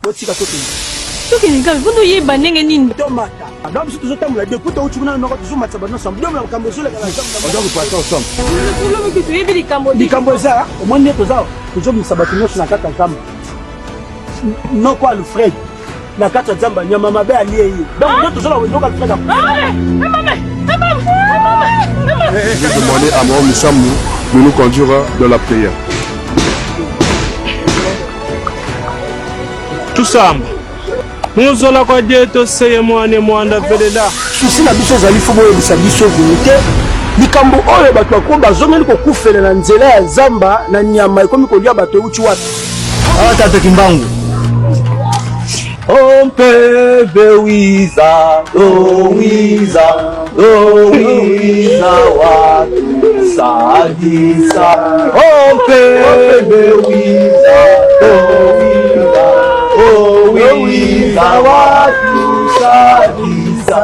Botika tokende. Tokende kaka mpo toyeba ndenge nini. Tomata. Donc biso tozotambola depuis touti kuna noko tozomatisa bato nyonso donc makambo ezoleka na On doit repartir ensemble. Tolobi toyebi likambo te. Likambo eza omoni nde toza tozobimisa bato nyonso na kati ya zamba. Noko Alfred na kati ya zamba nyama mabe alie ye. Donc nde tozola noko Alfred. Je vais demander à Maman Moussamou de nous conduire dans la prière. Tusamba muzola kwa dieto seye mwane mwanda velela. Souci na biso ezali fo boyebisa biso verite likambo oyo bato bakomi bazongeli kokufela na nzela ya zamba na nyama ekomi kolia bato euti wapi? Ah, tata Kimbangu. Ompe wiza, owiza, owiza watu sadisa. Ompe wiza, owiza, owiza watu sadisa.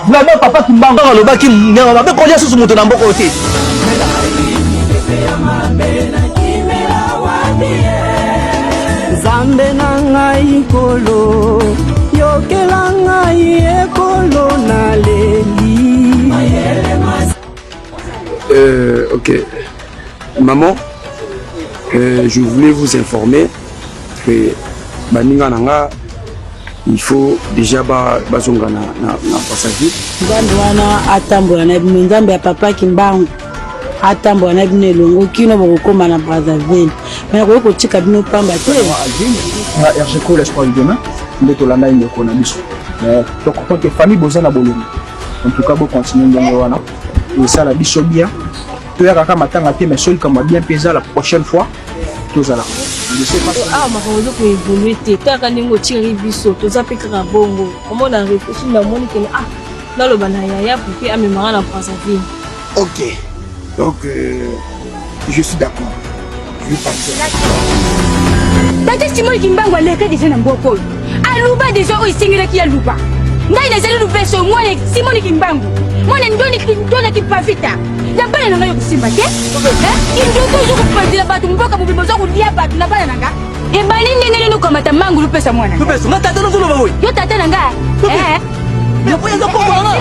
Vraiment papa Kimbangu alobaki nyama mabe kolia susu moto na mboka oyo te. Nzambe na ngai nkolo yokela ngai ekolo naleli. Ok. Maman, je voulais vous informer que baninga na nga il faut déjà ba bazonga na Brazzaville. Nzambe wana atambola na bino, Nzambe ya papa Kimbangu atambola na bino elongo kino bokokóma na Brazzaville. Me nakoki kotika bino pamba te. Nga RG Kola Espoir du demain nde tolanda ye ndeko na biso. Mais to comprend que famille boza na bolongo. En tout cas bo continuer ndenge wana. Esala biso bien. Toyaka kaka matanga te mais soki likambo ya bien mpe eza la prochaine fois tozala. Je sais pas. Awa makambo eza koévolue te, kaka ndenge otikaki biso toza mpe kaka bongo. Omona réfléchi, namoni kene ah naloba na yaya pour que amemaka na Brazzaville. Ok. Donc je suis d'accord. Je vais partir. Tata Simon Kimbangu aleka deja na mboka oyo, aluba deja oyo esengelaki ya luba. Ngai nazali lubeso mwana Simon Kimbangu, mwana ndoni ndona kipavita na bana na ngai yokosimba te. Kindoki ozo kopanzela bato mboka mobimba, oza kolia bato na bana na nga. Ebali ndenge nini okamata mangu lupesa mwana? Lubeso nga tata nozoloba boye. Yo tata na nga? Eh. Aza koko na nga.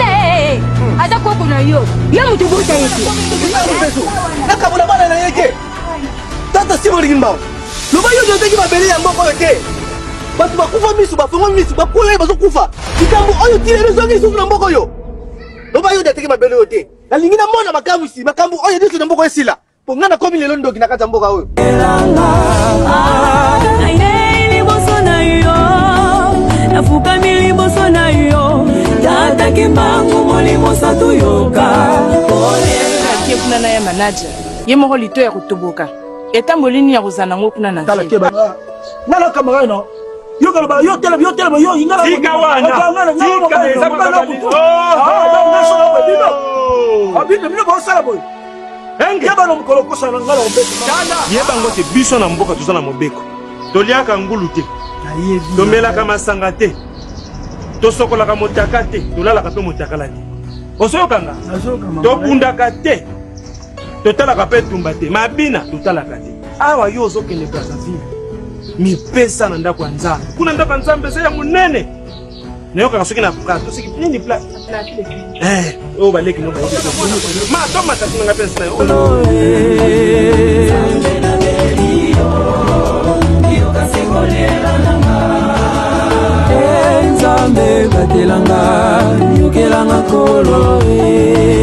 Aza koko na yo. Yo moto obota ye te. Lubeso nakabola bana na ye te. Tata Simon Kimbangu loba yo ozaki mabele ya mboka oyo te. Bato bakufa miso, bafongoli miso, bakola bazokufa. Likambo oyo tina ezongi lisusu na mboka oyo. Loba yo ateki mabele oyo te. Nalingi namona makamwisi, makambo oyo nyonso na mboka esila. Po nga nakomi lelo ndoki na kati ya mboka oyo. Nayei liboso na yo, nafukami liboso na yo, tata Kimbangu, molimo santu yoka. Ake kuna na ya manager ye moko lito ya kotoboka etamboli nini ya kozala nango kuna na Tala ville. keba. Nga na camarade no. Yo kaloba yo telema yo telema yo ingala. Tika wana. Tika, eza Bino bino bosala boye. Yeba na mokolo okosala na nga na kobeta. Yeba ngo te, biso na mboka toza na mobeko. Toliaka ngulu te, tomelaka masanga te, tosokolaka motaka te, tolalaka mpe motakala te. Ozoyokanga? Tobundaka te, totalaka mpe etumba te, mabina totalaka te. Awa yo ozokende Brazzaville, mipesa na ndako ya Nzambe. Kuna ndako ya Nzambe eza ya monene. Nayokaka soki na plateau, soki nini oyo baleki no bayebi ma tomata kuna nga mpe nsina yo. Nzambe batelanga, yokelanga kolo e.